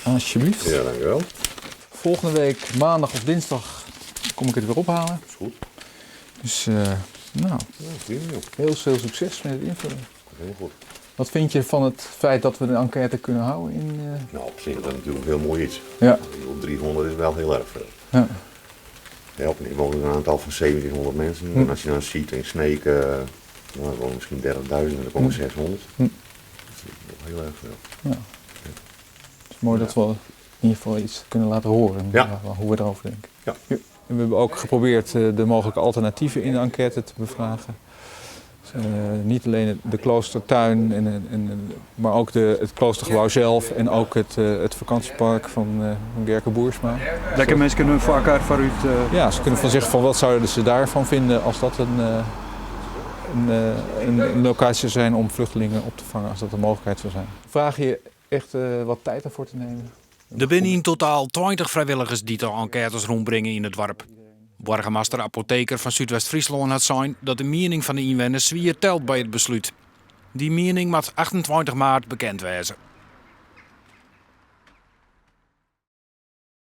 Alsjeblieft. Ja, dankjewel. Volgende week maandag of dinsdag kom ik het weer ophalen. Is goed. Dus nou, Ja, prima joh. heel veel succes met het invullen. Heel goed. Wat vind je van het feit dat we de enquête kunnen houden in? Nou, op zich is dat natuurlijk een heel mooi iets. Ja. Ik bedoel, 300 is wel heel erg veel. Ja. Ja, op, er wonen een aantal van 1700 mensen. En als je dan ziet in Sneek, nou, er wonen misschien 30.000 en er komen 600. Dat is wel heel erg veel. Ja. Het is mooi dat we in ieder geval iets kunnen laten horen, hoe we erover denken. Ja. En we hebben ook geprobeerd de mogelijke alternatieven in de enquête te bevragen. Dus niet alleen de kloostertuin, maar ook het kloostergebouw zelf en ook het vakantiepark van Gerke Boersma. Lekker mensen kunnen voor elkaar vooruit. Ja, ze kunnen van zeggen van wat zouden ze daarvan vinden als dat een locatie zou zijn om vluchtelingen op te vangen, als dat een mogelijkheid zou zijn. Vraag je echt wat tijd ervoor te nemen. Er binne yn totaal 20 frijwilligers dy't de enquêtes rûnbringe yn it doarp. Boargemaster Apotheker fan Súdwest-Fryslân hat sein dat de miening fan de ynwenners swier telt by it beslút. Dy miening moat 28 maart bekend wêze.